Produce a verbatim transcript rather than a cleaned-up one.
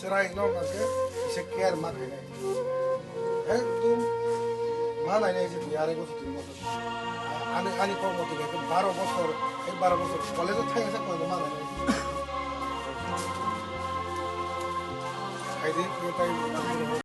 Chwrai no hwnkhe kisa care ma khainai. Ekdum ma nainai se dui arai bosor tin bosor. Ani, ani kok motwi khe baro bosor, ek baro bosor college o thai asa koi ma nainai. Khaidi, khaidi.